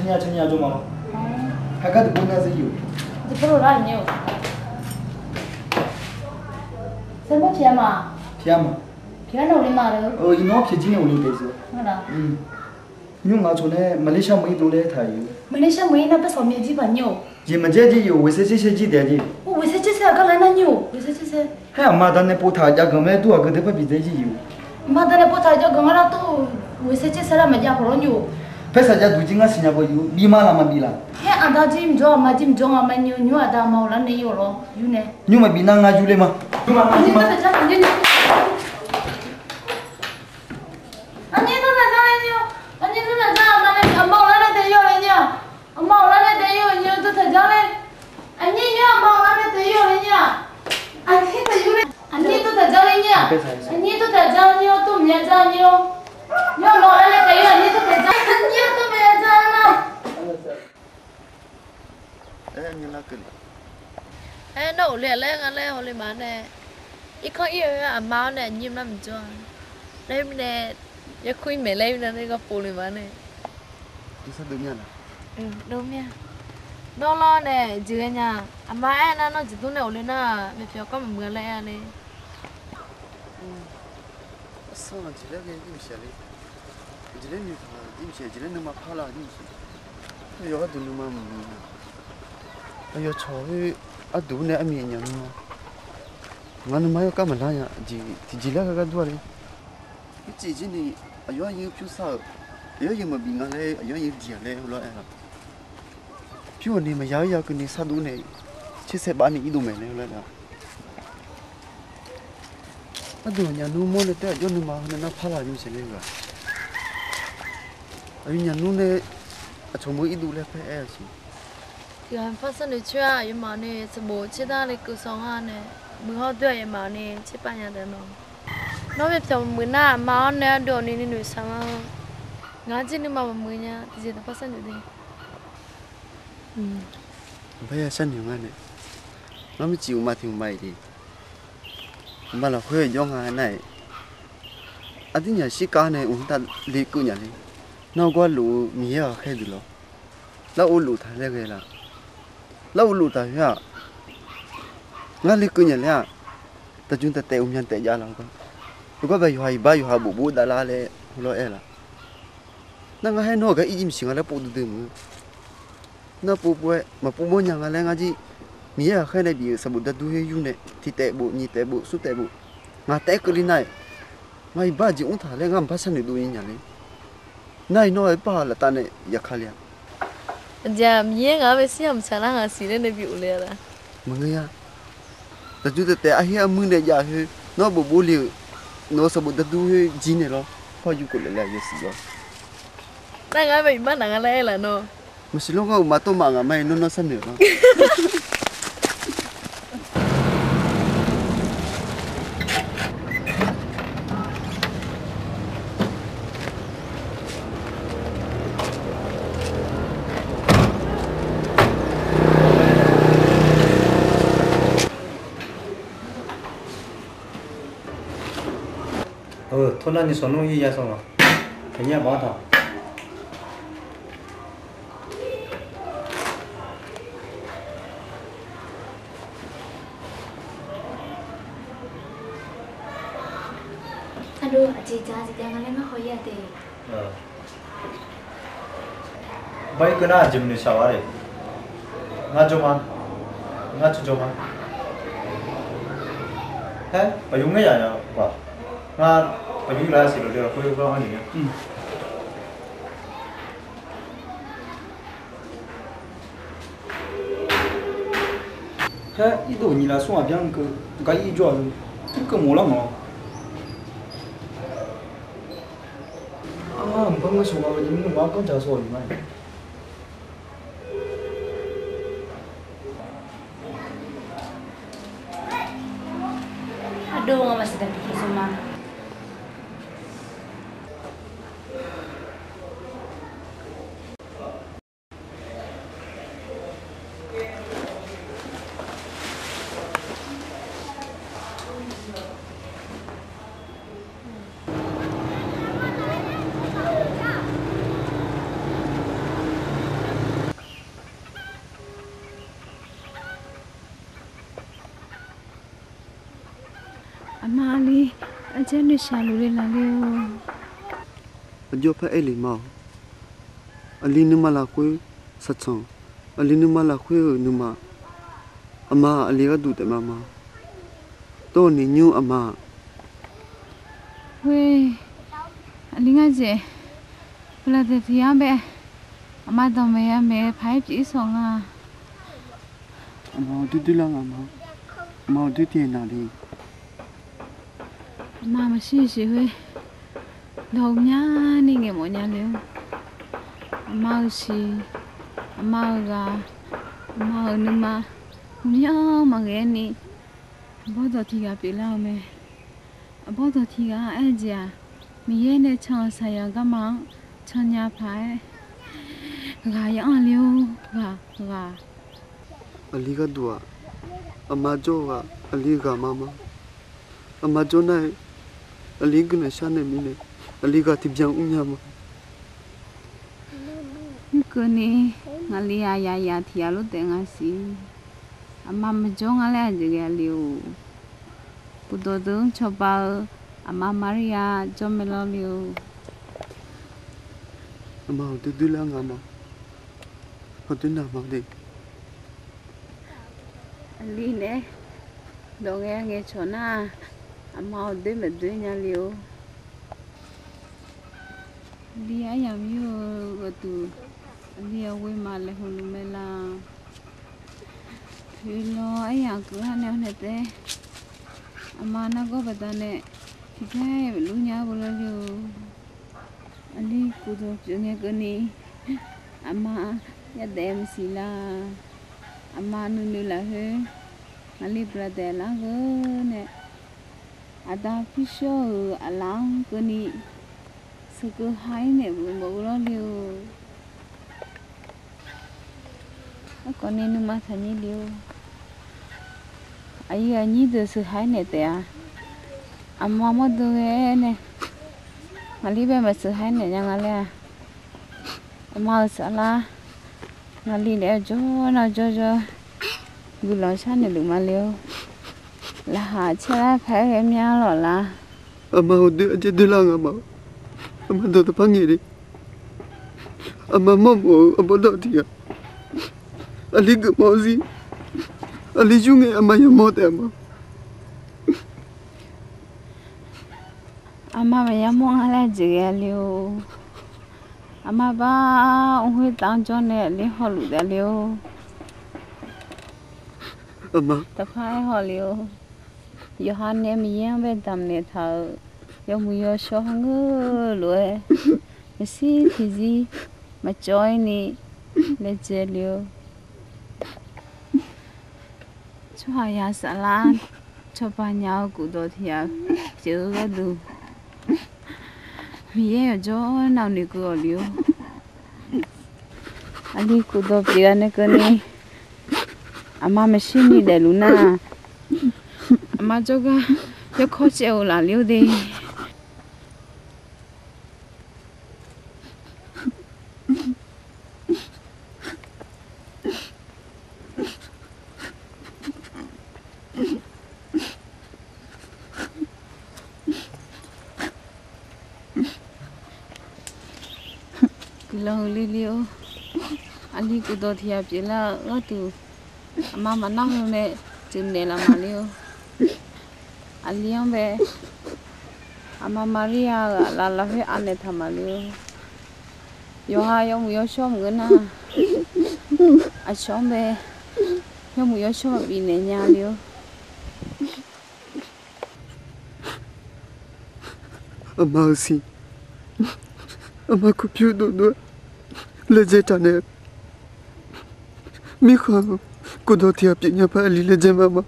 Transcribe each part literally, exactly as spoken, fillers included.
Nya, nya jawr ma lawr. Hagar deuq bawr nar zir-eu. Sanqbof tiq-a ma. Tiq-a ma. Tiq-a nar ghofle ma lawr. Iqnan-anr pyaeq jir nae ghofle taef-a. Nymr ngaq cawq nae Malaysia meuq-ir dovle taq-euq. Malaysia meuq-ir nar parsawq myav jir paq nyir-or. Jeq maqjaer jir-euq, ghoeqsaer tser saer jir taef-a jir. Ghoeqsaer tser saer-aq gar laer nar nyir-or, ghoeqsaer tser saer. Haer aqma aqda nae pov taq jav ganq mae, dur aqgeu deuq par bi dzae jir-euq. Aqma aqda nae pov taq jav ganq ngar lar dur, ghoeqsaer tser saer lar maqjav khawf lawr nyir-or. Paersav jav duq jir ngar siqnya baw yur, bi ma laf maqbif laf. Haer aqda jir mqjawr aqma jir mqjawr nga ma nyir-or, nymr aqda aqma-euq lar nae yur-awq lawr yur nae. Nymr maqbif nar ngar yur ler ma. Aqnyir dur taq jar le nyir-or. Aqnyir dur taq jar, aqma nae aqma-euq lar nae taef yur-awq le nyir-aq. Aqma-euq lar nae taef yur-euq nyir-or, dur taq jar le. Aqnyir nymr aqma-euq lar nae taef yur-awq le nyir-aq. Aqnyir taef yur le. Aqnyir dur taq jar le nyir-aq. Aqnyir dur taq jar nyir-or, dur maqya jar nyir-or. Nymr aqma-euq lar nae taef yur, aqnyir dur taq jar. Aqnyir dur maqya jar nar. Aer, nawr ghofle-aq laer nga laer hawle ma nae, irkanr ir-eu aqma-awr nae aqnyir nar maqjawr-a. Laer mirnae, yakur ir maeq laer mirnae nae garpov le ma nae. Nawr lawr nae jeq ghae nya. Aqma aer nar nawr jeqdmr nae ghofle nar, maeqpyawq kawr maqmuiq-a laer aer-a le. Aqsanr-aq jeq laer ghae jir maqsiq le. Jeq laer noeqtaq jir maqsiq, jeq laer nuima parlar jir maqsiq. Aqyawf gharduq nuima maqmuiq nya. Aqyawf cawq khoer gharduq nae armiq nyaf nuima. Ngar nuima yawkar maqlar nya, jeq tiqjeq laer ghae gar dur-a le. Ircif jir ni aqyawf-anr yir pyur sar-euq, aqyawf-anr yir maqbif nga laer aqyawf-anr yir diq-aq laer heulof-aer aer-a. Pyur ghawqni maqya-aer ya keuvni sar dur nae, tser saer baf ni irdov maeq laer heulof-aer aer-a. Aqdui aqnyaf nmr mawr nae taef-aer aqjox nuima heu nae nar parlar nymr saeq ler-eu-aq. Aqyawf nyaf nmr nae aqcawq meuq irdov laer paer aer-eu siq. Tiqghaq par sharnoeq coer-a, aqyawfmaf ni sanqbof tser dar le keuv saw ngar nae, muiq hawr doer aqyawfmaf ni tser pav nya taef nawr. Nawr maeqpyawq muiq nar aqma-awr nae ardov-awq ni nuinoeq shaq ma. Ngaq-anr jir nuima maqmuiq nya, tiqjeq taqpar sharnoeq de. Aqbar ya sharnoeq ngar nae, nawr mircif uqma tiq uqma-iq de. Uqma lafkhoer jawr nga nar-aq, aqdirnyaf shirkav nae uqtav lekeuv nya le. Nar-eu gar lof-eu Miqyaer ghaqkhaer deuq lawr, larghov lof taq laer ghae la? Larghov lof taq khoer-aq, ngar lekeuv nya laer-aq, taqjmq taqtaef uqmya taef jav la-eu gar, heugar bae yawqha iqbax yawqha bof bof davlar laer heulof-aer aer la? Nar ngar haer nawr-euq gar ir jir maqsiq nga laer pov duidui meuq-eu. Nar pov pov-aer maqpov mawrnya nga laer ngar jir Miqyaer ghaqkhaer nae bif-euq sanqbof dardur khoer yur nae tiq taef bof nyiq taef bof smr taef bof ngaq taef-aer keuvle nar-aq, ngar iqbax jeq mr taq laer ngar maqbar sharnoeq dov nyi nya le. Nar-iq nawr-eu iqbax laftav nae yaqka le-a. Aqjeq-aq Miqyaer ngaq-anr bae shir-aq maqtsaq nar ngaq siq laer nae bi of le-a laf? Maqngeur-a. Taqjmq taqtaef arher armuir nae jav khoer nawr bof bof le-euq, nawq-eu sanqbof dardur khoer jir nae lawr, par yur keuv lef laer yasiq lawr. Nar ngar bae iqbax naq nga laer aer laf nawr? Maqsiq lawr, ngar uqma tawrmaf ngaq ma-iq nawr nawr sharnoeq lawr. Tov nar ni sanqnmr ir ya sanq-aq, aqnyir aqbawr taq. Aqdui aqjeq dzaq jeq jav nga laer ngar haw-ir-a de. Bar ir keuv nar aqjeq maqnoeq shaq-a de. Ngar jawr ma. Ngar jawr jawr ma. Haer, aqyawf ngaer yaq yaq-a. Ngar aqyawf ir lar siq lof de lafkhoer gar anr nyiq nya. Haer, irdov nyiq laf smr ghaq byan keuv gar ir jawr-aq, tirkeuv mawf lar mawf-a. Armar mqbar ngar shawq ghaq-eu jeq mirnae ghaq-anr ganr dzaq shawq-euq ma. Ardov nga maqsiq daq tiqkawv shawr ma. Maqli, aqjeq noeqshaq luf le laf le-or. Aqjox par aer le ma-awq. Aqli nuima lafkhoer saqtsanq, aqli nuima lafkhoer-euq nuima, aqma aqli gharduq taef ma ma. Tawrni nymr aqma. Khoer, aqli ngar jeq bala daeq tiq yar bae, aqma dawq maeq ya maeq paq-aer pyeuf-ir sawq nga. Aqma-awq, doer doer lar nga ma. Aqma-awq, doer tiq naq le. Aqma maqshir siq khoer, dawq ghawqmyani ngaeq mawf nya le-or. Aqma-euq siq, aqma-euq ghaq, aqma-euq nuima, ghawqmya maqghae-aer ni, aqbawr dawq tiq ghaq pyeuflar-eu mae. Aqbawr dawq tiq ghaq aer-eu jeq-aq, Miqyaer nae can-euq saqyaq garma-anr cannya paq-aer, ghaq ya anr le-or, ghaq ghaq. Aqli gharduq-aq, aqma jawr-eu ghaq aqli ghaq ma ma. Aqma jawr nar-aer, aqli guiqlanq sharnaeq mirnae, aqli ghaq tiqbyan mrnya ma. Mrkeuvni, ngaqli-aq yaqyaq tiq yaq lof taef nga siq. Aqma maqjawr nga laer aqjeq ghae le-or. Guqdawq deuq-anr cawba-eu aqma Maria jawr mae lawr le-or. Aqma-awq, doer doer lar nga ma. Hawdoer naq ma de. Aqli nae dawq ngae ngae cawq nar, aqma-awq, doer maqdoer nya le-or. Aqli aryamq yur-eu ghawqduq, aqli-aq ghoe ma laeqhmq luf mae la. Poeqlawq aryamq keuvlar nae-awr nae taef, aqma nargawr baqdanae tiqgar-aer maqlur nya-aer beu lawr le-or. Aqli guqdawq pyeuf ngae keuvni, aqma yadaef maqsiq la. Aqma nuinoeq lafkhoer, ngaqli baqdanae largheu nae, aqda pyurshawr-euq aqlaf-anr keuvni, sheuqkeuv ha-ir naeq beu mawf-eu lawr le-or. Aerkhawf ni nuima taqnyir le-or. Aqyuif aqnyir deuq sheuq ha-ir naeq taef-a. Aqma mawrdo ghae-aer nae, ngaqli bae maqsheuq ha-ir naeq nya nga laer-a. Aqma-euq saflar, ngaqli naeq-aer jawr nar jawr jawr, guiqlanq sharnaeq luf ma le-or. Laqkhaq caer lar paq-aer ghae mya lawq lar. Aqma-awq, doer aqjeq doer lar nga ma. Aqma dawq taqpar ngaeq le. Aqma mawrmawf-eu aqbawr dawq tiq ghaq, aqli geufmawf-eu zir, aqli yur ngae aqma yamawr taef-a ma. Aqma maqya mawr nga laer jeq ghae le-or. Aqma bar mr khoertav-anr jawr nae aqli hawluf daef le-or. Aqma taqpar-aer haw le-or. Yawqha nae Miqyaer-anr bae damqnaeq taq-euq yawmuiq yawshawr hawngeur lof-aer, maqshir tiqzir maqcawv-ir ni laejae le-or. Tsawrhaqzaq saflar cawba nya-eu guqdawq tiq ghaq pyeuf-eu gharduq, Miqyaer yawqjawr nav noeqkeuv-awq le-or. Aqli guqdawq pyeuf-a nae keuvni, aqma maqshir ni daefluf nar, aqma jawrgar yawkawr caev-eu laf le-or de. Guiqlanq huiq le le-or. Aqli guqdawq tiq ghaq pyeuflar-eu gharduq, aqma maqnar-eu nae jeqnaeq laf ma le-or. Aqli-anr bae, aqma Maria-euq aqlaf lafkhoer anaeq taq ma le-or. Yawqha yawmuiq yawshawr maqngeur nar, aqcawq-anr bae yawmuiq yawshawr maqbif naeq nya le-or. Aqma-euq siq, aqma kuqpyur dovdov-aer laejae taq naeq-eu mirkhanq-eu guqdawq tiq ghaq pyeufnya paq aqli laejae ma ma.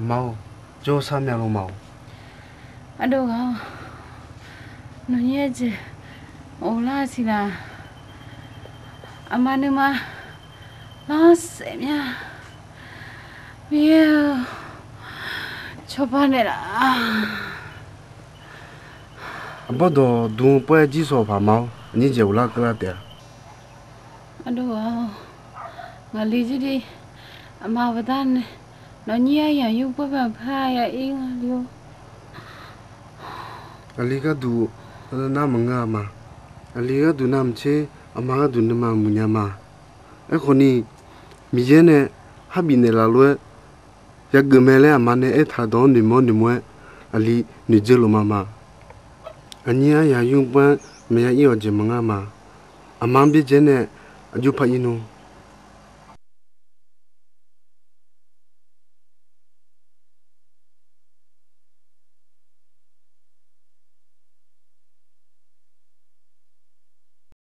Aqma-or, jawrsar myav lo ma-or. Ardov ghaq-awr, nawnyir jeq Of lar siq laq. Aqma nuima lanrsaef mya. Mir-eu, cawba naeqlaf. Aqbawr dawq dm pawr-aer jir sawq paq ma-awr, aqnyir jeq uvlar keuvlar taef-a. Ardov-aq, ngaqli jirni aqma baqda nae nawq nyir aryamq yur pawr maqpar ya ir nga le-or. Aqli gharduq nar maqngeur-a ma. Aqli gharduq navmaqtser, aqma gharduq nuima muiqnya ma. Aerkhawf ni, Miqyaer nae kharbif naeqlaf lof-aer yageuf mae laer aqma nae aertaq dawq-anr noeqmawr noeqmawr-aer, aqli noeqdzeur lof ma ma. Aqnyir aryamq yur pawr-aer maqya ir-awq jeq maqngeur ma. Aqma-anr byaerdzae nae aqjox paq ir nmr.